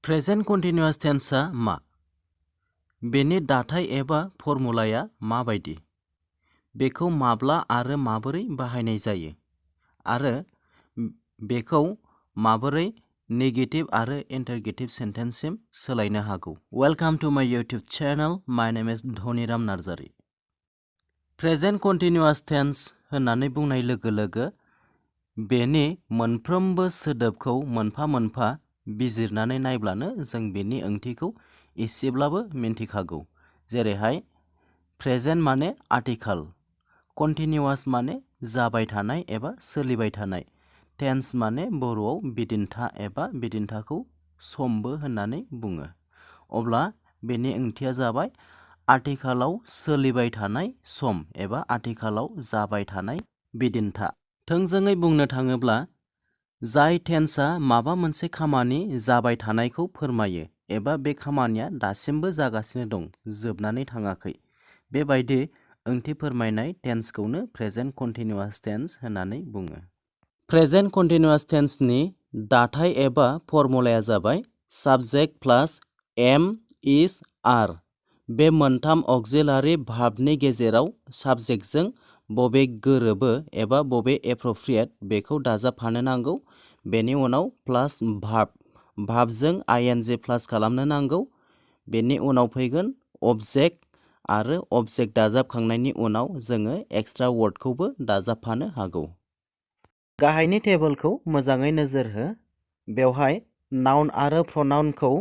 Present continuous टेन्सआ मा? बेनि दाथाय एबा फर्मुलाया माबायदि? बेखौ माब्ला आरो माबोरै बाहायनाय जायो? आरो बेखौ माबोरै नेगेटिभ आरो इन्टारगेटिभ सेन्टेन्ससिम सोलायनो हागौ? Welcome to my YouTube channel. My name is Dhaniram Narzary. Present continuous tense होननानै बुंनाय लोगो लोगो बेनि मोनफ्रोमबो सोदोबखौ मोनफा मोनफा बिजिरनानै नायब्लानो जों बेनि ओंथिखौ एसेब्लाबो मिन्थिखागौ। जेरैहाय प्रेजेन्ट माने आथिखाल, कन्टिन्युअस माने जाबाय थानाय एबा सोलिबाय थानाय, टेन्स माने बर'आव बिदिन्था एबा बिदिन्थाखौ समबो होननानै बुङो। अब्ला बेनि ओंथिया जाबाय आथिखालाव सोलिबाय थानाय सम एबा आथिखालाव जाबाय थानाय बिदिन्था। थोंजोङै बुंनो थाङोब्ला जाय टेन्सआ माबा मोनसे खामानि जाबाय थानायखौ फोरमायो एबा बे खामानिया दासिमबो जागासिनो दं, जोबनानै थाङाखै, बेबायदि ओंथि फोरमायनाय टेन्सखौनो प्रेजेन्ट कन्टिन्युअस टेन्स होननानै बुङो। प्रेजेन्ट कन्टिन्युअस टेन्सनि दाथाय एबा फर्मुलाया जाबाय साबजेक्ट प्लास एम इज आर। बे मोनथाम अक्जिलारि भार्बनि गेजेराव साबजेक्टजों बबे गोरोबो एबा बबे एप्रप्रियेट बेखौ दाजाबफानो नांगौ। बेनि उनाव प्लास भार्ब, भार्बजों आइएनजि प्लास खालामनो नांगौ। बेनि उनाव फैगोन अबजेक्ट आरो अबजेक्ट दाजाबखांनायनि उनाव जोङो एक्सट्रा वर्डखौबो दाजाबफानो हागौ। गाहायनि टेबोलखौ मोजाङै नोजोर हो। बेवहाय नाउन आरो प्रनाउनखौ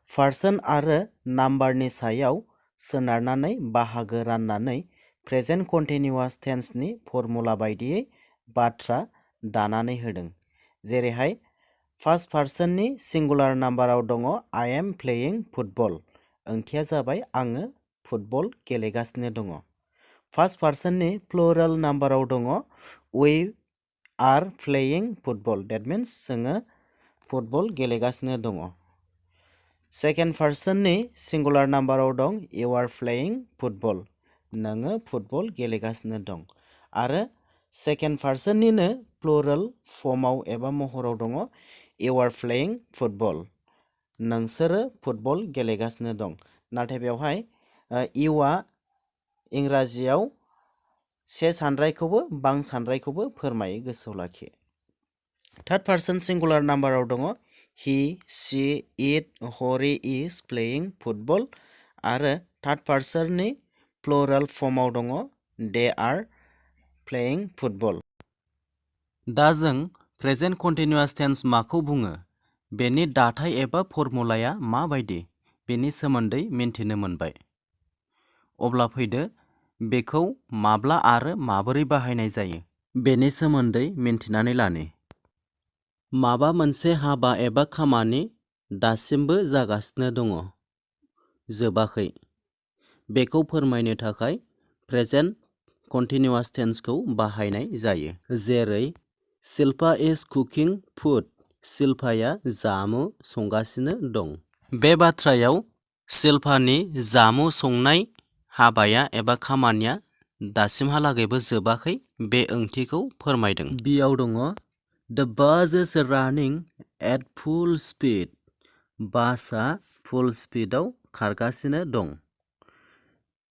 पार्सन आरो नाम्बारनि सायाव सोनारनानै बाहागो राननानै प्रेजेन्ट कन्टिन्युअस टेन्सनि फर्मुला बायदियै बाथ्रा दानानै होदों। जेरैहाय फार्स्ट पार्सननि सिंगुलार नाम्बाराव दङ आइ एम प्लेयिं फुटबल। ओंथिया जाबाय आङो फुटबल गेलेगासिनो दङ। फार्स्ट पार्सननि प्लुरेल नाम्बाराव दङ we are playing football. That means जोङो फुटबल गेलेगासिनो दङ। सेकेन्ड पार्सननि सिंगुलार नाम्बाराव दं इउ आर प्लेयिं फुटबल। नोङो फुटबल गेलेगासिनो दं। आरो सेकेन्ड पार्सननिनो प्लुरेल फर्माव एबा महराव दङ इउ आर प्लेयिं फुटबल। नोंसोरो फुटबल गेलेगासिनो दं। नाथाय बेवहाय इउआ इंराजियाव से सानरायखौबो बां सानरायखौबो फोरमायो, गोसोआव लाखि। थार्ड पार्सन सिंगुलार नाम्बाराव दङ हि, she, it, Hari is playing football. आरो थार्ड पार्सननि प्लुरेल फर्माव दङ दे आर प्लेयिं फुटबल। दा जों प्रेजेन्ट कन्टिन्युअस टेन्स माखौ बुङो, बेनि दाथाय एबा फर्मुलाया माबायदि, बेनि सोमोन्दै मिन्थिनो मोनबाय। अब्ला फैदो बेखौ माब्ला आरो माबोरै बाहायनाय जायो बेनि सोमोन्दै मिन्थिनानै लानि। माबा मोनसे हाबा एबा खामानि दासिमबो जागासिनो दङ, जोबाखै, बेखौ फोरमायनो थाखाय प्रेजेन्ट कन्टिन्युअस टेन्सखौ बाहायनाय जायो। जेरै शिल्पा इज कुकिं फुड। शिल्पाया जामु संगासिनो दं। बे बाथ्रायाव शिल्पानि जामु संनाय हाबाया एबा खामानिया दासिमहालागैबो जोबाखै, बे ओंथिखौ फोरमायदों। बियाव दङ The bus is running at full speed. बासआ फुल स्पिडआव खारगासिनो दं।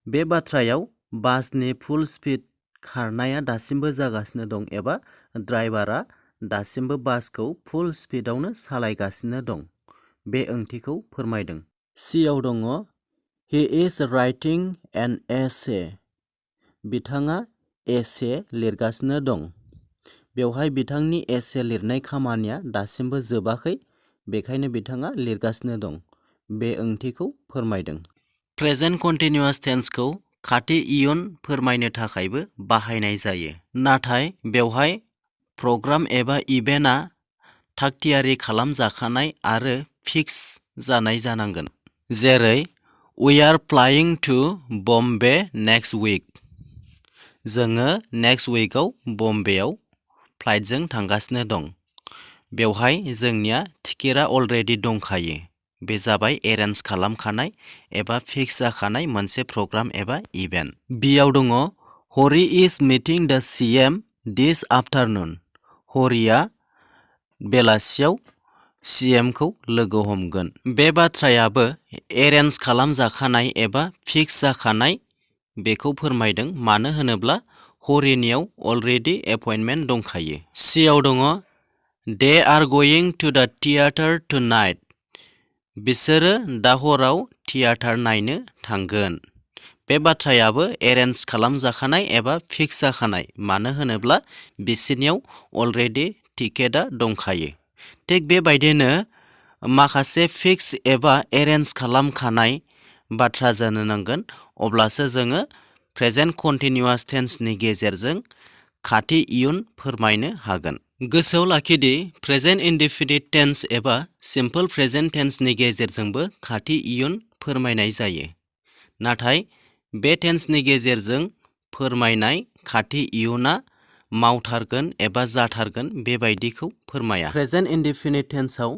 बे बाथ्रायाव बासनि फुल स्पिड खारनाया दासिमबो जागासिनो दं एबा ड्राइभारा दासिमबो बासखौ फुल स्पिडआवनो सालायगासिनो दं, बे ओंथिखौ फोरमायदों। सिआव दङ He is writing an essay. बिथाङा एसे लिरगासिनो दं। बेवहाय बिथांनि एसे लिरनाय खामानिया दासिमबो जोबाखै, बेखायनो बिथाङा लिरगासिनो दं, बे ओंथिखौ फोरमायदों। प्रेजेन्ट कन्टिन्युअस टेन्सखौ खाथि इयुन फोरमायनो थाखायबो बाहायनाय जायो। नाथाय बेवहाय प्रग्राम एबा इभेन्टआ थागथियारि खालामजाखानाय आरो फिक्स जानाय जानांगोन। जेरै We are flying to Bombay next week. जोङो नेक्स्ट उइकआव बम्बेआव फ्लाइटजों थांगासिनो दं। बेवहाय जोंनिया टिकेटआ अलरेडि दंखायो। बे जाबाय एरेन्ज खालामखानाय एबा फिक्स जाखानाय मोनसे प्रग्राम एबा इभेन्ट। बियाव दङ हरि इज मिटिं द CM दिस आफ्टारनुन। हरिया बेलासियाव CMखौ लोगो हमगोन। बे बाथ्रायाबो एरेन्ज खालामजाखानाय एबा फिक्स जाखानाय बेखौ फोरमायदों, मानो होनोब्ला हरिनियाव अलरेडि एपइन्टमेन्ट दंखायो। सिआव दङ दे आर गयिं टु दा थियेटार टुनाइट। बिसोरो दा हराव थियेटार नायनो थांगोन। बे बाथ्रायाबो एरेन्ज खालामजाखानाय एबा फिक्स जाखानाय, मानो होनोब्ला बिसोरनियाव अलरेडि टिकेटआ दंखायो। थिग बेबायदिनो माखासे फिक्स एबा एरेन्ज खालामखानाय बाथ्रा जानो नांगोन, अब्लासो जोङो प्रेजेन्ट कन्टिनिउआस टेन्सनि गेजेरजों खाथि इयुन फोरमायनो हागोन। गोसोआव लाखिदि प्रेजेन्ट इनडेफिनिट टेन्स एबा सिम्पल प्रेजेन्ट टेन्सनि गेजेरजोंबो खाथि इयुन फोरमायनाय जायो। नाथाय बे टेन्सनि गेजेरजों फोरमायनाय खाथि इयुना मावथारगोन एबा जाथारगोन बेबायदिखौ फोरमाया। प्रेजेन्ट इनडेफिनिट टेन्सआव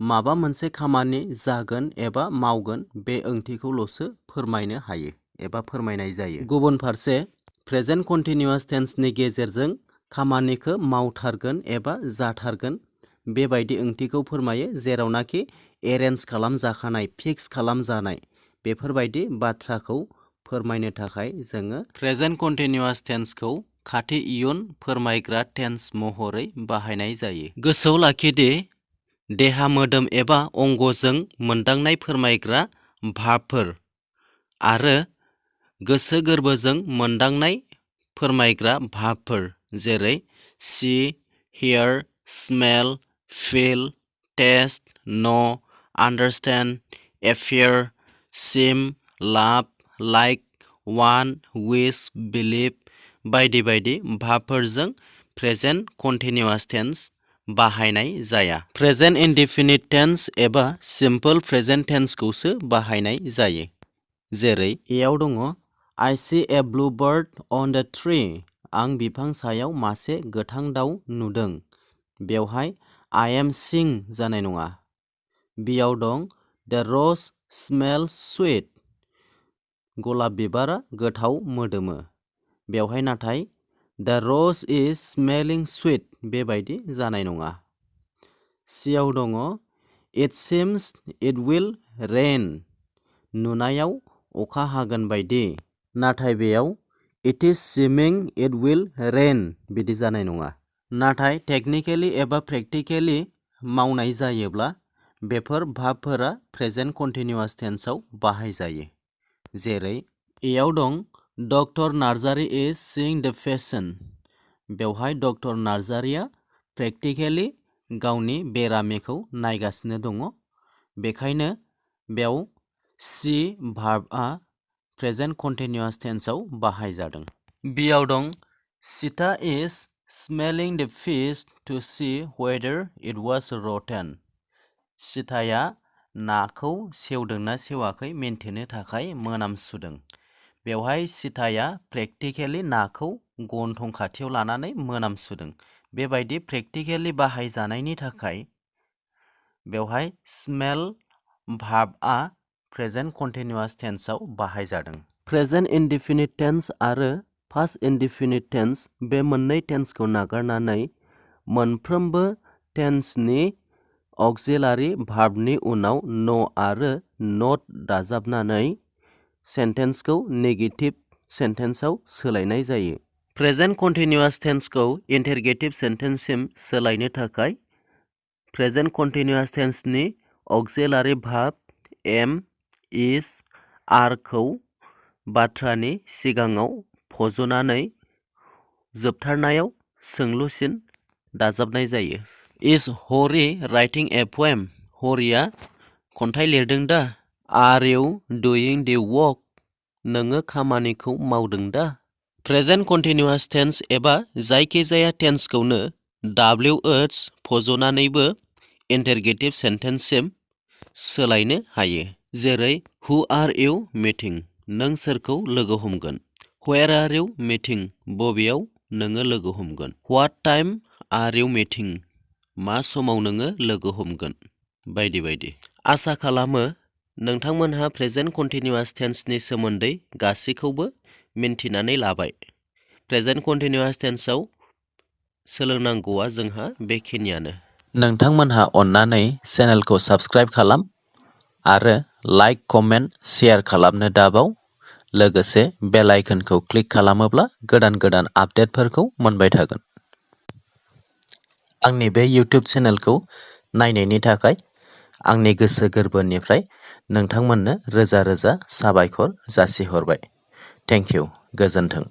माबा मोनसे खामानि जागोन एबा मावगोन बे ओंथिखौल'सो फोरमायनो हायो एबा फोरमायनाय जायो। गुबुन फारसे प्रेजेन्ट कन्टिनिउआस टेन्सनि गेजेरजों खामानिखौ मावथारगोन एबा जाथारगोन बेबायदि ओंथिखौ फोरमायो, जेरावनाखि एरेन्ज खालामजाखानाय, फिक्स खालामजानाय बेफोरबायदि बाथ्राखौ फोरमायनो थाखाय जोङो प्रेजेन्ट कन्टिनिउआस टेन्सखौ खाथि इयुन फोरमायग्रा टेन्स महरै बाहायनाय जायो। गोसोआव लाखिदि देहा, मोदोम एबा अंगजों मोनदांनाय फोरमायग्रा भार्बफोर आरो गोसो गोरबोजों मोनदांनाय फोरमायग्रा भार्बफोर जेरै सी, हियार, स्मेल, फील, टेस्ट, नो, आन्डारस्टेन्ड, एपियार, सीम, लाभ, लाइक, वान्ट, विश, बिलिभ बायदि बायदि भार्बफोरजों प्रेजेन्ट कन्टिनिउआस टेन्स बाहायनाय जाया। प्रेजेन्ट इनडेफिनिट टेन्स एबा सिम्पल प्रेजेन्ट टेन्सखौसो बाहायनाय जायो। जेरै एआव दङ I see a bluebird on the tree। आं बिफां सायाव मासे गोथां दाउ नुदों। बेवहाय I am seeing जानाय नङा। बिआव दं The rose smells sweet। गलाब बिबारा गोथाव मोदोमो। बेवहाय नाथाय The rose is smelling sweet बेबायदि जानाय नङा। सिआव दङ It seems it will rain। नुनायाव अखा हागोन बायदि, नाथाय बेयाव It is seeming it will rain बिदि जानाय नङा। नाथाय टेकनिकेलि एबा प्रेक्टिकेलि मावनाय जायोब्ला बेफोर भार्बफोरा प्रेजेन्ट कन्टिनिउआस टेन्सआव बाहायजायो। जेरै एआव दं डक्टर नार्जारी इज सीइं द पेशेन्ट। बेवहाय डक्टर नार्जारीया प्रेक्टिकेलि गावनि बेरामिखौ नायगासिनो दङ। बेखायनो बेयाव सी भार्बआ प्रेजेन्ट कन्टिनिउआस टेन्सआव बाहायजादों। बिआव दं Sita is smelling the fish to see whether it was rotten. सीताया नाखौ सेवदोंना सेवाखै मिन्थिनो थाखाय मोनामसुदों। बेवहाय सीताया प्रेक्टिकेलि नाखौ गन्थं खाथियाव लानानै मोनामसुदों। बेबायदि प्रेक्टिकेलि बाहायजानायनि थाखाय बेवहाय स्मेल भार्बआ प्रेजेन्ट कन्टिनिउआस टेन्सआव बाहायजादों। प्रेजेन्ट इनडेफिनिट टेन्स आरो पास्ट इनडेफिनिट टेन्स बे मोननै टेन्सखौ नागारनानै मोनफ्रोमबो टेन्सनि अक्सिलारि भार्बनि उनाव न आरो नट दाजाबनानै सेन्टेन्सखौ नेगेटिभ सेन्टेन्सआव सोलायनाय जायो। प्रेजेन्ट कन्टिनिउआस टेन्सखौ इन्टारगेटिभ सेन्टेन्ससिम सोलायनो थाखाय प्रेजेन्ट कन्टिनिउआस टेन्सनि अक्सिलारि भार्ब एम, इज, आरखौ बाथ्रानि सिगाङाव फज'नानै जोबथारनायाव सोंलुसिन दाजाबनाय जायो। इज हरि राइटिं ए पोएम? हरिया खन्थाइ लिरदों दा? आर इउ डुइं दि वर्क? नोङो खामानिखौ मावदों दा? प्रेजेन्ट कन्टिनिउआस टेन्स एबा जायखिजाया टेन्सखौनो WH फज'नानैबो इन्टारगेटिभ सेन्टेन्ससिम सोलायनो हायो। जेरै हु आर इउ मिटिं? नों सोरखौ लोगो हमगोन? Where are you meeting? बबेयाव नोङो लोगो हमगोन? What time are you meeting? मा समाव नोङो लोगो हमगोन? बायदि बायदि। आसा खालामो नोंथांमोनहा प्रेजेन्ट कन्टिनिउआस टेन्सनि सोमोन्दै गासैखौबो मिन्थिनानै लाबाय। प्रेजेन्ट कन्टिनिउआस टेन्सआव सोलोंनांगौआ जोंहा बेखिनियानो। नोंथांमोनहा अन्नानै चेनेलखौ साबस्क्राइब खालाम आरो लाइक, कमेन्ट, शेयार खालामनो दाबाव। लोगोसे बेल आइकनखौ क्लिक खालामोब्ला गोदान गोदान आपडेटफोरखौ मोनबाय थागोन। आंनि बे इउटिउब चेनेलखौ नायनायनि थाखाय आंनि गोसो गोरबोनिफ्राय नोंथांमोननो रोजा रोजा साबायखर जासिहरबाय। Thank you. गोजोन्थों।